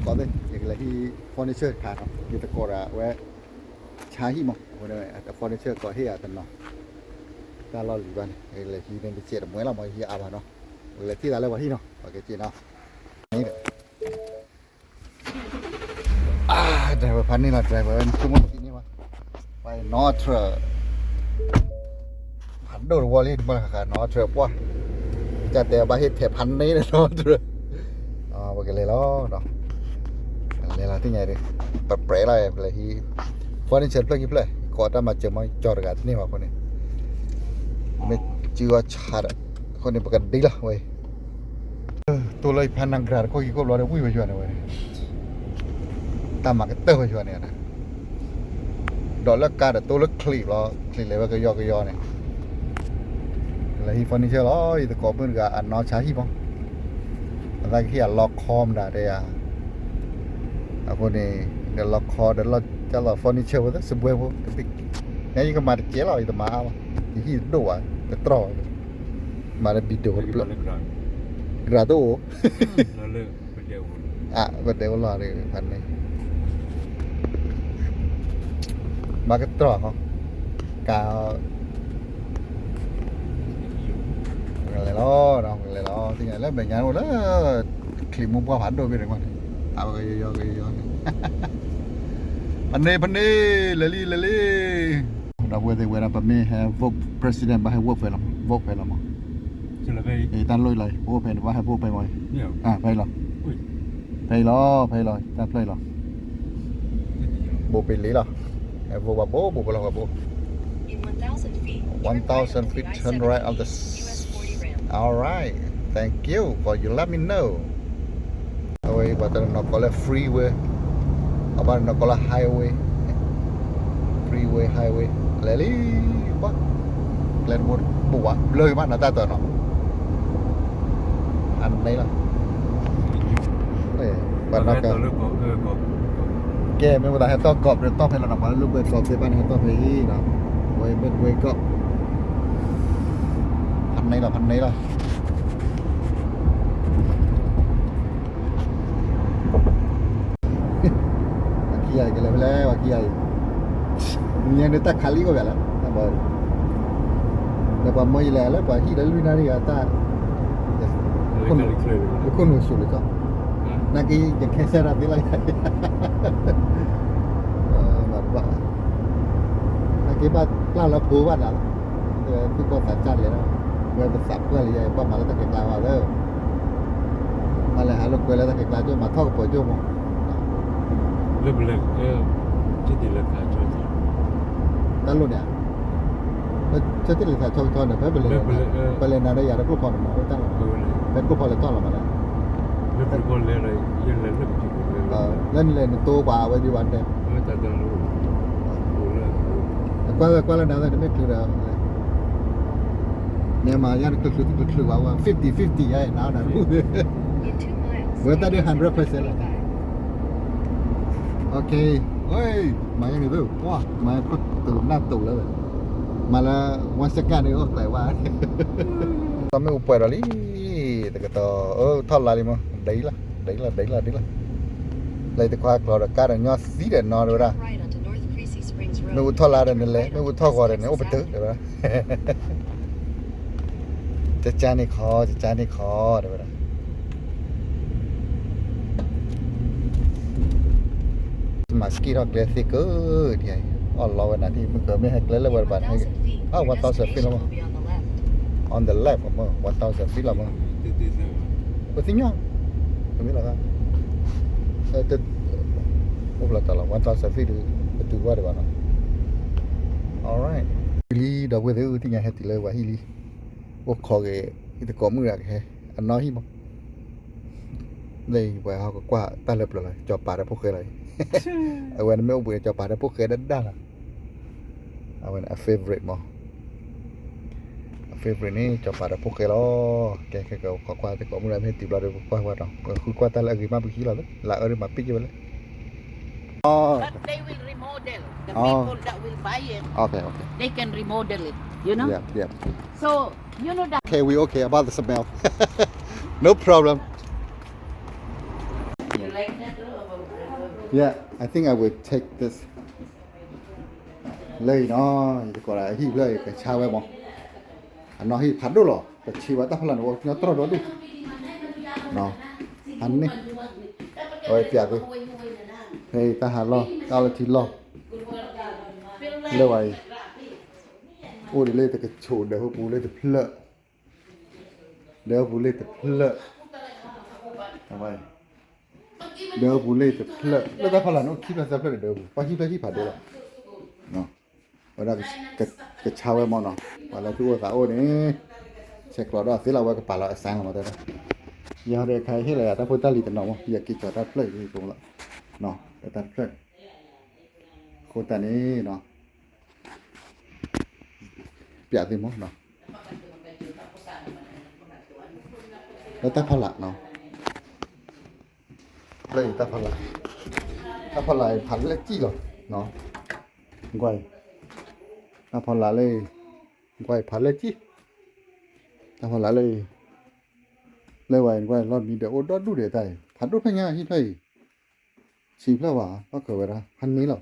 ကိးသ့ၣ် ယကလဲၤဟံး furniture တခါနီၤ ယသကိးဒီးအဝဲ ဆါဟံၣ်မး အဃိန့ၣ် furniture ကိးဟ့ၣ်အတနီၤ တၢ်လီၢ်လံၤဘၣ်န့ၣ် ယကလဲၤဟံးန့ၣ်တစဲးတမှဲလီၤမး ယဟံးအါဘၣ်နီၤ ပကလဲၤထံၣ်သးလၢပှၤဟံၣ်နီၤ ပှၤကစ့နီၤ driver ဖးန့ၢ်လီၤ driver ဆိကမိၣ်ထံန့ၢ်ဘၣ် ပှၤနီၣ်ထြၢၣ် ဖးဒိၣ်တဝီလံ တမ့ၢ်လၢဃၣ်ဃၣ်နီၣ်ထြၢၣ်ပှၢ် ကတဲဘၣ်ဟ့ၣ်ထဲးဖးန့ၢ်ဒီးနီၣ်ထြၢၣ် ပကလဲၤလီၤ လဲၤလီၤသ့ၣ်ညါဒီး ပပြဲးလီၤ ပလဲၤဟံး furniture တဖျၢၣ်ခံဖျၢၣ် ကိးတၢ်မၤစၢၤမ့ၢ်ကၠီတဂၤတန့ၢ်ဘၣ်အဃိန့ၣ် မ့ၢ်စုအီၣ်ဆါဒီး အဃိန့ၣ် ပကဒ်လီၤဝဲ တိၢ်လၢယဖးနၤ ကြၤတခိၣ်ခံခိၣ်ဘျီဒီး ဝံၣ်ဝဲယွၤန့ၣ်ဝဲန့ၣ် တၢ်မၤကတၢၢ်ဝဲယွၤန့ၣ် ဒီးလၢကါဒီးတိၢ်လၢချံးဘျီ ချံးလဲၤဝဲကယီကယီန့ၣ် လဲၤဟံး furniture လီၤ ယသကိးမုၣ်တဂၤအနီၢ်ဆါဟံၣ်မး အသးကဟ့ၣ်အလီခီမတၤတဲယၤ အဃိန့ၣ် ဒီးလီခီဒီးလီၢ်ကၢ်လီၤ furniture ဝဲသ့ၣ်စပွဲဖိ တဘ့ၣ် ညါယကမၤတကဲလီၤ ယတမၤအါဘၣ် ယဟံၣ်တဒိၣ်ဘၣ် တတြီၢ်ဘၣ် မၤလၢ ဘံၣ်ဒိၣ်တဖျၢၣ် ကြၤတအိၣ် အပဒဲအိၣ်လီၤဖးန့ၣ် မၤကတြီၢ်ဃီ ကါ လဲၤလီၤ လဲၤလီၤ သ့ၣ်ညါလၢမဲာ်ညါအိၣ်လၢ ချံးမူပှၢ်ဖးဒိၣ်ဘ့ၣ်န့ၣ် အဝဲကယီကယီန့ၣ် ဖန့ၣ်ဖန့ၣ် လဲၤလံလဲၤလံ ဒီပုၢ်ဝဲၢ်သ့ၣ်ဝဲဒၣ် ပမ့ၢ်ဟဲ vote president ဘၣ်ဟဲ vote ဖဲလီၤ vote ဖဲလီၤမး တၢ်လိၣ်လီၤ vote ဖဲန့ၣ် ဘၣ်ဟဲ vote ဖဲမး ဖဲလီၤ ဖဲလီၤ ဖဲလီၤ တၢ်ဖျၢၣ်လီၤ ဘိးပ့ၤလံလီၤ ဟဲ vote ဘၣ်ဘိးဘိးပလီၤဘၣ်ဘိး one thousand feet, turn right on the s-, all right, thank you for you let me know. အဝဲပှၤတနီၤနီၤကိးလၢ freeway, အဘၣ်တနီၤကိးလၢ highway, freeway, highway, လဲၤလံ ပှၤ ကျဲတဘိတဘိးဘၣ် ဘျၢက့ၤဘၣ်နီၤ တၢ်တနီၤ အန့ၣ်လီၤ ပှၤနီၤက ကဲ မ့ၢ်ပသးဟဲတီၢ်ကီး ပတီၢ်ဖဲလီၤနီၤ ပှၤလၢလိာ်ကွဲကီးသ့ၣ်တဖၣ်န့ၣ် ဟဲတီၢ်ဖဲအံၤနီၤ အဝဲမ့ၢ်ကွဲကီး ဖးန့ၣ်လီၤ ဖးန့ၣ်လီၤ ပှၤခံဂၤအံၤ ကလဲၤဖဲလဲၣ် ပှၤခံဂၤအံၤ ညါန့ၣ်တၢ်ခးလံအိၣ်ဘၣ်လၢ တၢ်ဘီ ဒီးပှၤမၢယလဲၤလၢပှၤဟံၣ်လၢလွံၢ်နၣ်ရံၣ် အတၢ် ယခိၣ်နူာ်ဆူၣ်လၢကီၢ် နာ်က့ ယခဲစဲတၢ်သ့လီၤ ဘၣ်ဘၣ် နာ်က့ဘၣ်ပျၢ်လၢဖိဘၣ်နၤလီၤ သုဘီၣ်သးစၢ်လဲၣ်လီၤ ဝဲပသးပှၢ်လံ ယဘၣ်မၤလၢတၢ်ခဲကျါဘၣ်လၢ မ့ၢ်လဲၤဟးလိာ်ကွဲလၢတၢ်ခဲကျါ ကမၤထီၣ်ကပီၤကၠိမး လၢပလဲၤ တၢ်လိၣ်န့ၣ် ဆၢထံၣ်လံသးဆီဆီန့ၣ် ဖဲပလဲၤ ပလဲၤနၤဒီးယၤတကျိဖီန့ၣ်မး အိၣ်တၢ်လီၤ ဖဲကျိဖီလဲၤထီၣ်လီၤမးလဲၣ် လၢနလဲၤနတိပှၤအဝဲဒံးဘၣ်တဲ ကွၢ်လၢကွၢ်လၢနၤ နမ့ၢ်ချုးဒီး မ့ၢ်မၤယါတချုးချုးတချုးဘၣ်ဝဲ fifty fifty ယါနၤ ဝဲတၢ်ဒ် hundred percent လီၤ OK မၤယါန့ၣ်သ့ ပှၤ မၤခိၣ်တူာ်နၢ်တူာ်လၢ မၤလၢ one second န့ၣ် အိၣ်ကျဲဝဲ တၢ်မ့ၣ်အူပှဲၤဒီးလံ တကတီၢ် အၢ ထီၣ်လါလံမး ဒ်လီၤ ဒ်လီၤ ဒ်လီၤ ဒ်လီၤ လၢတခွါကျီဒီးကါဒီးညီသံဒီးနီၢ်တဝဲဒၣ် မ့ၣ်အူထီၣ်လါဒီးနလဲၤ မ့ၣ်အူထီၣ်ဂီၤဒီးန့ၣ် အိၣ်ပတုာ်တဝဲဒၣ် ကကါန့ၣ်ခီ ကကါန့ၣ်ခီ တဝဲဒၣ် မၤစက့ထီၣ်ကျဲသ့ကၢဒ်အံၤ အီၣ်လီဝဲနၤဒ် မ့ၢ်ကမ့ၢ်ဟဲကျဲလၢဝဲတဘၣ်န့ၣ် one thousand feet လီၤမး on the left အမ့ၢ် one thousand feet လီၤမး ပသ့ၣ်ညါ တမ့ၢ်လီၤ အိၣ်ဖျါတၢ်လီၤ one thousand feet ဒ် ပတုာ်ကွၢ်ဒံးဘၣ်နီၤ alright လံ ဒီပုၢ်ဝဲၢ်သ့ၣ် သ့ၣ်ညါဟဲတုၤလၢပှၤဟံၣ်လံ အိၣ်ခိးက့ၤ ယသကိးမုၣ်တဂၤကဟဲ အနီၢ်ဟံၣ်မး လၢပှၤဟီၣ်ကကွၢ်တၢ်လၢပျၢၤလီၤ ကၠီၤပၤဒီးဖိၣ်ဃဲလီၤ အဝဲန့ၣ်မ့ၢ်အိၣ်ဘှံးကၠီၤပၤဒီးဖိၣ်ဃဲဒၣ်ဒၣ်လီၤ အဝဲန့ၣ် အ favorite မး အ favorite န့ၣ် ကၠီၤပၤဒီးဖိၣ်ဃဲလီၤ ကဲ ခဲကခိးကွၢ်သကိးမုၣ်လၢမ့ၢ်တုၤဘျီဒီး ပကွၢ်ဝဲဒီး ပဃုကွၢ်တၢ်လၢအဂ့ၤမးပကဟံးလီၤလၢ လၢအအၢဒီးမၤပ့ၢ်က့ၤဝဲလၢ But they will remodel. The people that will buy it, okay, okay. They can remodel it, you know? Yeah, yeah. So, you know that. Okay, we okay about the smell. No problem. You like that? Yeah, I think I will take this. လၢအံၤနီၤ ယတကိးဒီးဟံၣ်ဖျၢၣ်အံၤ ကဆါဝဲမး, အနီၢ်ဟံၣ်ဖးဒိၣ်လီၤ ပဆံးဝဲတၢ်ဖီလာ်န့ၣ် အိၣ်ညီတြီၢ်ဒီဒူၣ်, အန့ၣ်, အဝဲပျးကွံာ်, ဖဲအံၤတၢ်ဟးလီၢ် တၢ်လီၢ်ထံလီၢ်, လၢဝဲအံၤ, အိၣ်ဒံးလၢတကဆိး ဒၢးဟိပူၤလၢတဖျၢၣ် ဒၢးဟိပူၤလၢတဖျၢၣ်, ဒၢးဟိပူၤလၢတဖျၢၣ် လၢတၢ်ဖီလာ်န့ၣ် အိၣ်ခံဖျၢၣ်သၢဖျၢၣ်ဒီးဒၢးဟိပူၤ ပှၤဟံၣ်ဖျၢၣ်ဟံၣ်ဖးဒိၣ်လီၤ, ဝဲဒၣ်ကဆါဝဲမးနီၤ ပှၤလၢသူၣ်အိၣ်သးအိၣ်န့ၣ်, ဆဲးကျိးဒီးသ့လီၤ ဝဲကပာ်လီၤအစၢလီၤမးတဲ, ယၤဒီးခါဟ့ၣ်လီၤယၤတၢ်ဖိတၢ်လံၤတနီၤမး ယက့ၤကၠီၤတၢ်ဖျၢၣ်အံၤကလီၤ, တၢ်ဖျၢၣ်, အဃိသတးန့ၣ်နီၤ ပျးသ့မးနီၤ, လၢတၢ်ဖီလာ်နီၤ, ဖျၢၣ်အံၤတၢ်ဖီလာ်, တၢ်ဖီလာ်အံၤဖးလဲၢ်ကံၢ်လီၤ, ကွၢ်အံၤ, တၢ်ဖီလာ်လၢအံၤ, ကွၢ်အံၤဖးလဲၢ်ကံၢ်, တၢ်ဖီလာ်လၢအံၤ, လၢဝဲအံၤကွၢ်အံၤ လီၢ်မံဒီးအိၣ်ဒီဒူၣ်ဒီးတၢ်အံၤ ဖးဒိၣ်ဖဲညါဟံၣ်ဖျၢၣ်အံၤ, ဆံးဖျၢၣ်ဘၣ် လီၢ်ခၢးဝဲဒၣ် ဖးန့ၢ်လီၤ,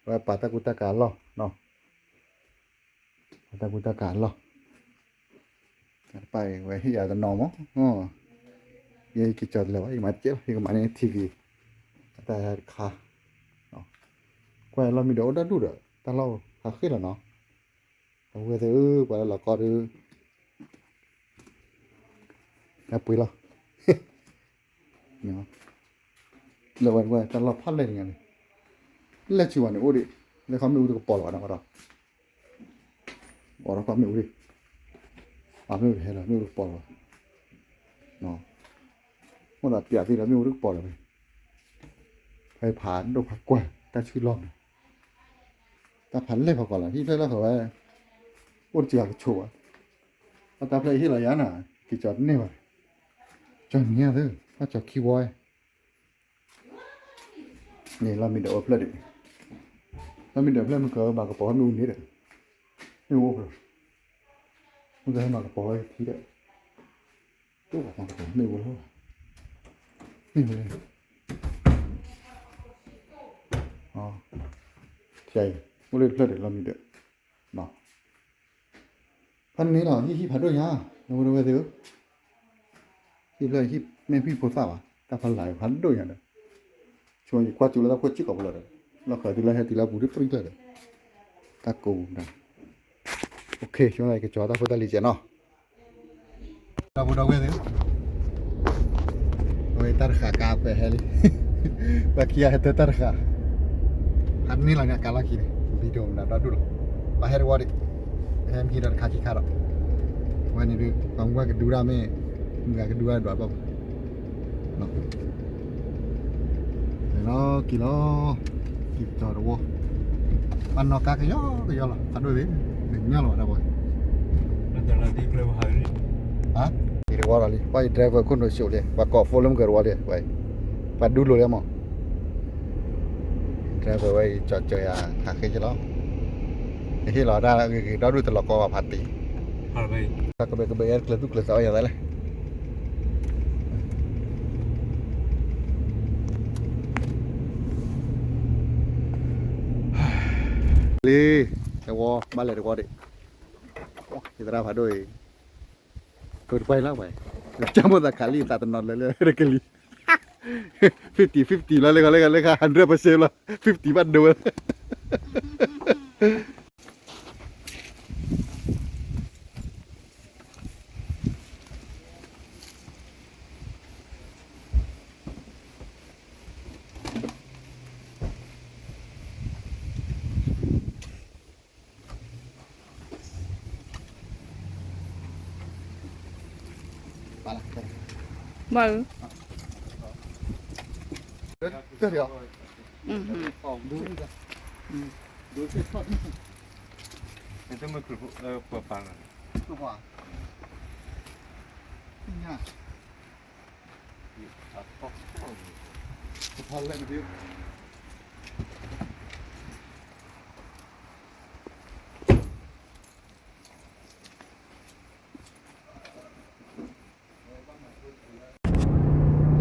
ဝဲပာ်တၢ်ကူတၢ်ကၤအလီၢ်နီၤ ပာ်တၢ်ကူတၢ်ကၤအလီၢ်, တပၢ်အံၤဝဲဟ့ၣ်ယၤတနီၤမး, ယက့ၤကၠီၤတလဲၤဘၣ် ယကမၤတကဲလီၤ ယကမၤန့ၢ် ထံၣ်ဂ့ၤ, အတၢ်ဟဲတခါ, ကွၢ်လီၢ်မံဒီးအိၣ်ဒီဒူၣ်ဒီး တၢ်လီၢ်ဟးဃ့ၢ်လီၤနီၤ, ပဝဲသ့ၣ်ဧၢ ပှၤလၢလီၤကီဒုး တၢ်ပှ့ၤလီၤ, လၢဝဲတဝဲတၢ်လီၢ်ဖးလဲၢ်တဂၤန့ၣ်, လဲၢ်ဆံးဝဲန့ၣ်အိၣ်ဒံး, လၢခီမ့ၣ်အူတကပီၤလီၤဘၣ်နီၤ, အိၣ်ဒီးခီမ့ၣ်အူဒံး, အမ့ၣ်အူတဟဲလီၤ မ့ၣ်အူတကပီၤလီၤဘၣ်, အိၣ်ဒီးပျးသ့လီၤမ့ၣ်အူတကပီၤလီၤဘၣ်, ဖဲဖးဒိၣ်ဖးကွၢ် တၢ်ဆူၣ်လီၢ်န့ၣ်, တၢ်ဖးလဲၢ်ဖးကွၢ်လီၤ ဟံၣ်ဖျၢၣ်လီၢ်ခၢးဝဲ, အိၣ်တစှၤကဆိးဘၣ်, အတၢ်ဖျၢၣ်အံၤဟ့ၣ်လီၤယၤနီၤ က့ၤကၠီၤတန့ၢ်ဘၣ်, ကၠီၤန့ၢ်သု, ဘၣ်ကၠီၤခံဝီ န့ၣ်လီၢ်မံဒီးအိၣ်ဖျၢၣ်ဒံး, လီၢ်မံဒီးဖျၢၣ်မုၢ်ကဘၣ်ကပီၤမ့ၣ်အူန့ၣ်ဒီး, မ့ၣ်အူအိၣ်ဖျၢၣ်, မုၢ်ကဟဲမၤကပီၤဝဲထံဒီး, တိၣ်ဘၣ်မၤကပီၤမ့ၣ်အူလီၤ, မ့ၣ်အူလီၤ, အိၣ်လၢဖျၢၣ်ဒံးလီၢ်မံဒီး, ဖဲန့ၣ်လီၤ ဟံၣ်ဟံၣ်ဖးဒိၣ်ညါ, နဝဲတဝဲသ့ၣ်ဧၢ ဟံၣ်ဖျၢၣ်ဟံၣ်မ့ၢ်ဟံၣ်ဖိသၣ်ဘၣ် တၢ်ဖီလာ်ဖးဒိၣ်ညါဒီး, ဆိယကွၢ်ကၠူလၢတၢ်ဖိစ့ၢ်ကီးဖဲလီၤဒီး, လီၢ်ခၢးတုၤလၢဟဲတုၤလၢပူၤတပျံၤကျၢၢ်ဒီး, တၢ်ကိးပူၤဒီး, ဆိကမိၣ်က့ၤကၠီၤတၢ်ဖိတၢ်လံၤကဲနီၤ, ဒီပုၢ်ဒီဝဲၢ်သ့ၣ်, အဝဲတၢ်တဃာ်ကါကွဲးဟဲလံ, ပှၤခံဂၤဟဲတၢ်တဃာ် ဟးန့ၢ်လီၤန့ၣ် အကါလီၢ်ခံန့ၣ် video မနုၤဒီဒူၣ်လီၤ, ပှၤဟဲတဝီဒံး, ဟဲမံဒီးတခါခံခါဒီး, အဝဲန့ၣ်ဒုး ပှၤမူဝဲကဒုဒၣ်မ့ၢ်, မုၢ်ဂၤကဒုဒၣ်ဒွးဘၣ်, လီၤက့ၤလီၤ, က့ၤကၠီၤတဝီ, ပှၤနီၢ်ကါကယီကယီလီၤ ဖးဒိၣ်သ့ၣ်, နညီလီၤဝဲဒၣ်ဘၣ်, ဟါ, က့ၤတဝီလီၤလံ ပှၤအံၤ driver ခိၣ်နူာ်ဆိးလံ ပှၤကိး phone လၢမုၢ်ကရဝီလံ, ပှၤဒူလိာ်လံမး driver ဝဲအံၤ ကၠီၤကၠီၤယၤ ဟးဃ့က့ၤလီၤ, ယဟ့ၣ်လီၤတၢ်ဂ့ၤဂ့ၤဒီဒူၣ်တလီၤကီဘၣ်ဖးတံၢ်, ကဘဲကဘဲအဲၣ်ကျၢၤသူၣ်ကျၢၤသးအီၣ်ယၤသးလဲၣ် လံ, တဝီ ဘၣ်လဲၤတဝီဒံး, ယသရၣ်ဖးဒိၣ်အံၤ, ကတပှဲၤလီၤဝဲ, ကၠၢ်မိၣ်သးခးလံသးတနီၤလၢလၢကလံၤ, fifty fifty လီၤ လၢခါလၢခါလၢခါ hundred percent လီၤ fifty ဘၣ်ဒိဝဲ မၢ်ဧၢ, တၢ်ဒီး,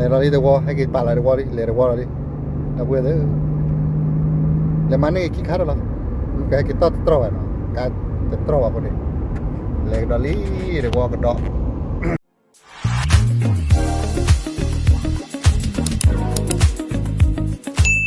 လဲၤ လီၤလံတဝီ ဟဲက့ၤပာ်လီၤတဝီလံ လဲၤတဝီလီၤလံ, ဒီပုၢ်ဝဲၢ်သ့ၣ်, လဲၤမၤန့ၢ်က့ၤခံခါဒီးလီၤ, ကဟဲက့ၤတီၢ်တတြီၢ်ဘၣ်နီၤ, ကါတတြီၢ်ဘၣ်အဃိန့ၣ်, လဲၤကဒီးလံတဝီကဒီး,